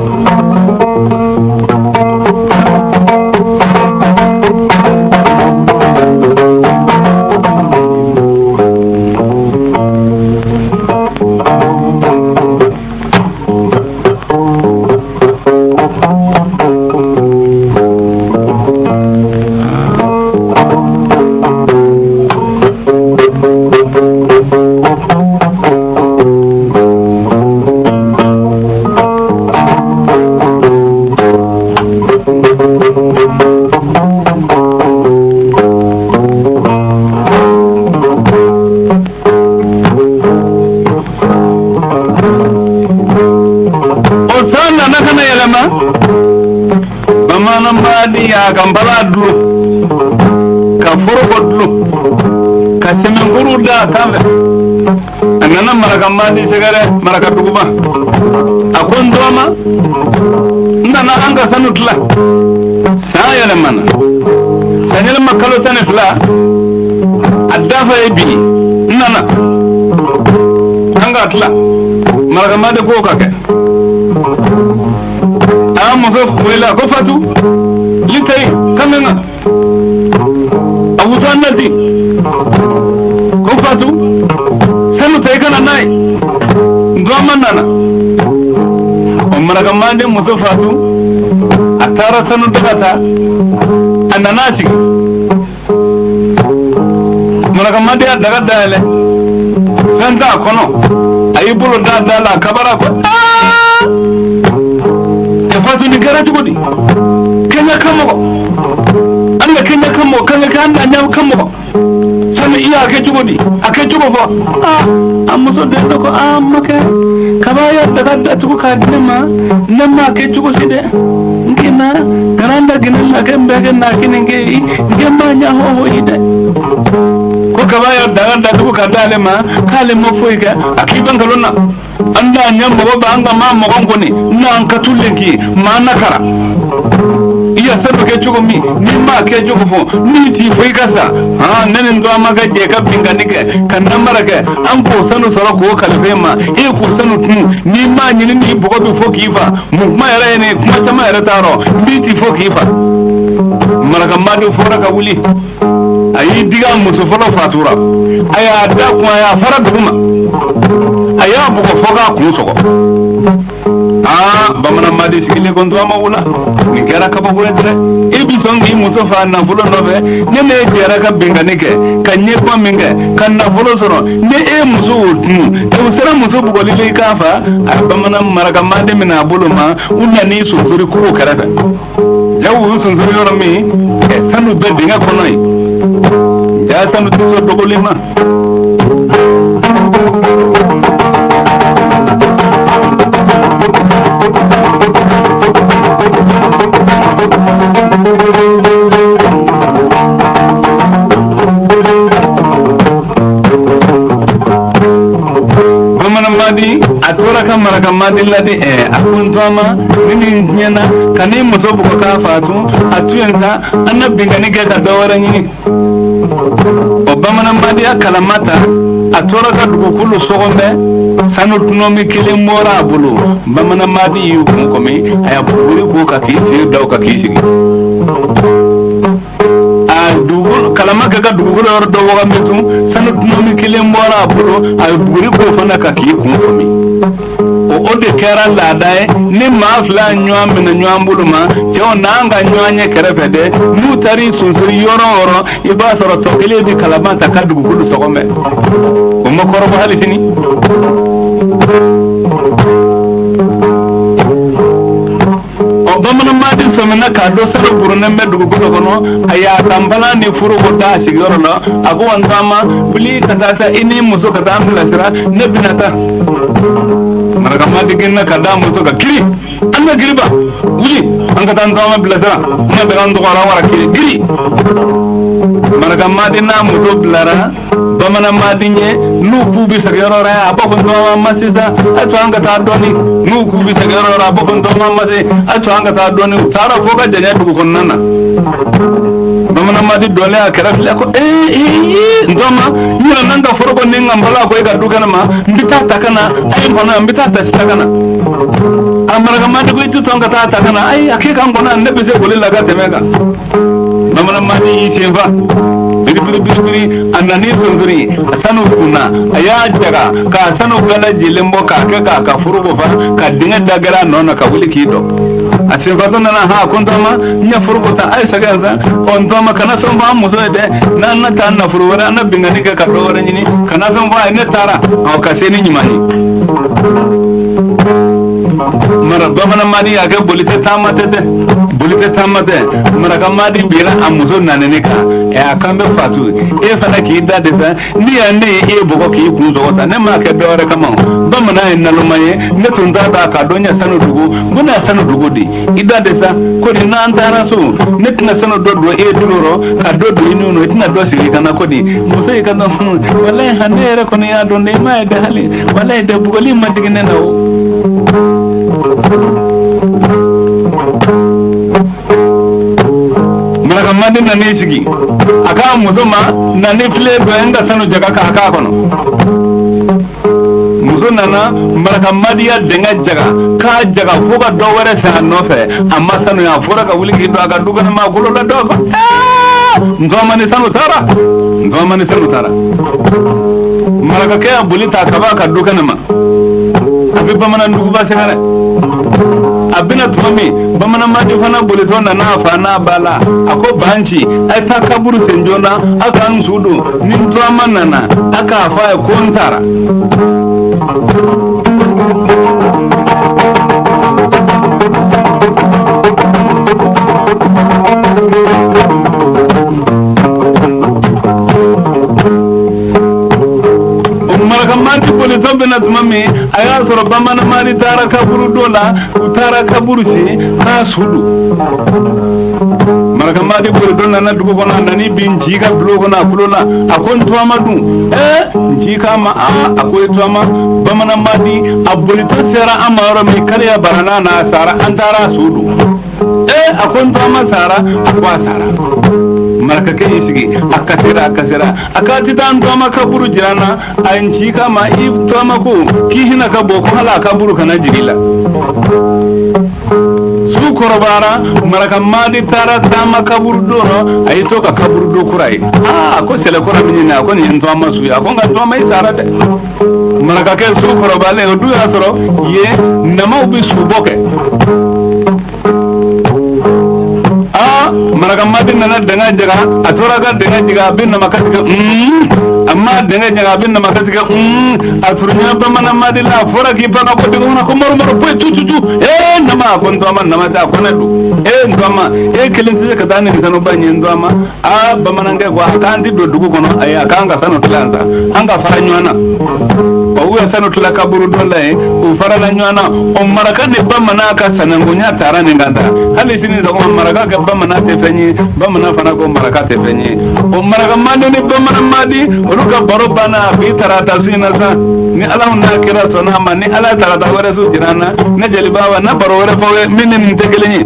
O san nana ka na yɛlɛma, bamananbaadi y'a ka nbala dulon, ka foroko dulon, ka sɛmɛnkuru da a sanfɛ. A nana Marakamadi sɛgɛrɛ Marakaduguba. A ko n dɔgɔma, n nana an ka sanu tila. San yɛlɛmana, san yɛlɛma kalo 12, a dafa ye bi, n nana an ka tila. Marakamadi k'o ka kɛ. A muso wele, ko Fatu litayi kamina. A wusa nati ko Fatu, sanu ta i ka na n'a ye. N dɔgɔma nana o maraka manden muso Fatu, a taara sanu daga ta, a nana a sigi. Maraka manden y'a daga dayɛlɛ, fɛn t'a kɔnɔ. A y'i bolo da da la, a kabara ko aa, ɛ Fatu, nin kɛra cogo di? Kɛɲɛ ka mɔgɔ an ka kɛɲɛ ka mɔgɔ kan ka kɛ an da ɲɛ ka mɔgɔ sani i y'a kɛ cogo di? A kɛ cogo fɔ. Aa, a muso den dɔ ko aa, makɛ, kaba y'a daga datugu k'a di ne ma, ne m'a kɛ cogo si dɛ. N kina kana da gine na kɛ n bɛ kɛ na kini kɛ n kɛ ma ɲa hɔ yi dɛ. Ko kaba y'a daga datugu ka d'ale ma, k'ale ma foyi kɛ. A k'i ban nkalon na. An da ɲɛ mɔgɔ bɛ an ka maa mɔgɔ kɔni n'an ka tulen k'i maa nakara. I ya sanu kɛ cogo min, n'i m'a kɛ cogo fɔ, n'i t'i fɔ i ka sa. Han, ne ni n dɔgɔma ka jɛ ka binkanni kɛ ka namara kɛ, an k'o sanu sɔrɔ k'o kalifa e ma, e k'o sanu tunu. N'i m'a ɲini, n'i bɔgɔ bɛ fɔ k'i fa. Mun kuma yɛrɛ ye nin ye? Kuma caman yɛrɛ t'a rɔ, n b'i t'i fɔ k'i fa. Maraka manden fɔra ka wuli, a y'i digi a muso fɔlɔ fatura, a y'a da kun, a y'a fara duguma, a y'a bugɔ fo k'a kun sɔgɔ. Aa, bamanan manden sigilen ko n ma wula, nin kɛra kabako ye dɛ. E bi sɔn k'i muso fa nafolo nɔfɛ? Ne ne jɛra ka binkanni kɛ ka ɲɛkɔ min kɛ ka nafolo sɔrɔ, ni e muso y'o tunu, o sera muso bugɔli la i k'a fa. A bamanan maraka manden minɛ a bolo ma, u nan'i sonsori kogo kɛrɛfɛ. Jaw y'u sonsori yɔrɔ min, sanu bɛ dingɛ kɔnɔ yen. Ja, sanu tɛ sɔn dɔgɔli ma. Bamanan madi a tora ka maraka madi ladi. Ɛ, a ko n tɔgɔma, ni nin tiɲɛna ka n'i muso bugɔ k'a faatu, a to yen sa, an na binkanni kɛ ka dɔ wɛrɛ ɲini. O bamanan madi ya kalama ta, a tora ka dugukolo sɔgɔmɛ, sanu tunɔmi kelen bɔra a bolo. Bamanan madi y'i kun kɔmi, a y'a buguri ko ka k'i sen da o kan k'i sigi. A dugukolo kalama kɛ ka dugukolo yɔrɔ dɔ wagamɛ tun, sanu tunɔmi kelen bɔra a bolo, a ye buguri ko fana ka k'i kun kɔmi. O de kɛra laada ye. Ni maa fila ɲɔgɔn minɛ ɲɔgɔn bolo ma, cɛw n'an ka ɲɔgɔn ɲɛ kɛrɛfɛ dɛ, n'u taar'i sonsori yɔrɔ o yɔrɔ, i b'a sɔrɔ tɔ kelen bɛ kalama ta ka dugukolo sɔgɔmɛ. O ma kɔrɔbɔ hali sini. Ɔ, bamanan madi sɔmina k'a dɔn sanu burunnen bɛ dugukolo kɔnɔ, a y'a ka npalan ni foroko da a sigiyɔrɔ la. A ko wa n taama wuli ka taa sa, i ni muso ka taa an bilasira, ne bɛna taa. Maraka madi ginna ka da muso ka kiri, an ka giriba wuli, an ka taa n taama bilasira, n ka daga n tɔgɔra wara kiri giri. Maraka madi n'a muso bilara bamanan madi ɲɛ, n'u k'u bɛ segin yɔrɔ wɛrɛ, a b'a fɔ n tɔgɔma ma sisan, a to an ka taa dɔɔni. N'u k'u bɛ segin yɔrɔ wɛrɛ, a b'a fɔ n tɔgɔma ma se, a to an ka taa dɔɔni. U taara fo ka janya dugu kɔnɔna na. Bamanan madi dɔlen a kɛrɛfɛ filɛ ko ee ee, n tɔgɔma, n yɛrɛ n'an ka foroko ni n ka npalan ko e ka du kɛnɛ ma, n bɛ taa ta ka na. A ye n kɔnɔ yan, n bɛ taa ta sisan ka na. A maraka madi ko i tɛ sɔn ka taa ta ka na? Ayi, a k'e ka n kɔnɔ yan, ne bɛ se boli la ka tɛmɛ kan. Bamanan madi y'i sen fa biribiri biribiri, a nan'i sonsori a sanu kunna, a y'a jaga k'a sanu bɛɛ lajɛlen bɔ k'a kɛ k'a ka foroko fa, ka dingɛ da gɛrɛ a nɔ na, ka wuli k'i dɔ. A senfatɔ nana ha, ko n tɔgɔma, n ye foroko ta, a ye sɛgɛn sa. Ɔ, n tɔgɔma, kana sɔn fɔ an muso ye dɛ, n'an na taa nafolo wɛrɛ, an na binkanni kɛ ka dɔ wɛrɛ ɲini, kana sɔn fɔ a ye. Ne taara ɔ ka se ni ɲuman ye. Mara bamanan madi y'a kɛ boli tɛ taama tɛ dɛ, boli tɛ taama tɛ. Maraka madi bira a muso nanini kan. Ɛ, a kan bɛ Fatu, e fana k'i da de sa, ni yan ne ye e bugɔ k'i kun sɔgɔ sa, ne m'a kɛ dɔwɛrɛ kama o. Bamanan ye naloma ye, ne tun t'a dɔn a ka dɔn ɲɛ sanu dugu n bɛna sanu dugu di i da de sa. Ko di n'an taara so, ne tɛna sanu dɔ don e tulo rɔ ka dɔ don i nun na, i tɛna dɔ sigi ka na. Ko di muso y'i ka dɔn, walayi han, ne yɛrɛ kɔni y'a dɔn dɛ, i m'a ye dɛ, hali walayi dɛ, bugɔli ma digi ne na o. Maraka mandi nan'i sigi, a k'a muso ma na ni filen dɔ ye, n ka sanu jaga k'a k'a kɔnɔ. Muso nana, maraka madi ya dingɛ jaga k'a jaga fo ka dɔ wɛrɛ san a nɔfɛ, a ma sanu ye. A fɔra ka wuli k'i don a ka du kɔnɔ, ma kolo la dɔ ko Aa, n tɔgɔma ni sanu taara, n tɔgɔma ni sanu taara. Marakakɛ y'a boli ta ka b'a ka du kɛnɛ ma, a bɛ bamanan duguba sɛgɛrɛ. A bɛna tuma min, bamanan madi fana bolitɔ nana a fa n'a ba la. A ko banci, a ye taa kaburu sen joona, a ka n su don. Ni n tɔgɔma nana, a k'a fɔ a ye ko n taara. Marakamadi bolitɔ bɛna tuma min, a y'a sɔrɔ bamananmadi taara kaburu dɔ la, u taara kaburu sen k'a su don. Marakamadi bolitɔ nana dugu kɔnɔ, a nan'i bin nci ka bulon kɔnɔ, a kulo la, a ko n tɔgɔma dun. Ɛɛ, nci k'a ma, aa, a ko i tɔgɔma bamananmadi a bolitɔ sera an ma yɔrɔ min, kariya banana n'a sara, an taara a su don. Ee, a ko n tɔgɔma sara? A ko a sara. Marakakɛ y'i sigi, a kasira, a kasira, a k'a ti taa n tɔgɔma kaburu jira n na. A ye nci k'a ma, i tɔgɔma ko k'i hinɛ ka bɔ ko hali a kaburu kana jigin la. Su kɔrɔbayara, marakamadi taara taama kaburu don rɔ, a y'i to ka kaburu don kura ye. Aa, a ko sɛlɛ kura min ɲini, a ko nin ye n tɔgɔma su ye. A ko nka n tɔgɔma, i sara dɛ. Marakakɛ su kɔrɔbayalen, o dun y'a sɔrɔ yen namaw bɛ subɔ kɛ. Aa, marakamadi nana dingɛ jaga, a tora ka dingɛ jaga, a bɛ namakasi kɛ, a ma dingɛ jaga, a bɛ namakasi kɛ, a surunya bamananmadi la, a fɔra k'i ban ka bɔ dingɛ kɔnɔ ko maro maro poyi tu tu tu. Ee nama, a ko n tɔgɔma, nama tɛ, a ko ne don. Ee n tɔgɔma, e kelen tɛ se ka taa ni sanuba in ye n tɔgɔma. Aa, bamanankɛ ko a k'an ti don dugu kɔnɔ, ayi, a k'an ka sanu tila sa, an ka fara ɲɔgɔn na. Ɔ, u ye sanu tila kaburu dɔ la yen, u farala ɲɔgɔn na. O maraka ni bamanan ka sanankunya taara nin kan ta. Hali sini sɔgɔma, maraka kɛ bamanan tɛ fɛn ye, bamanan fana ko maraka tɛ fɛn ye. O maraka mandi ni bamanan mandi, olu ka baro banna bi tarata su in na sa. Ni ala n'a kira sɔnna a ma, ni ala tarata wɛrɛ su jira an na, ne jeliba wa na baro wɛrɛ fɔ ye min ni nin tɛ kelen ye.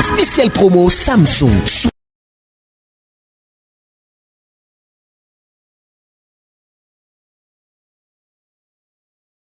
Spécial promo Samsung.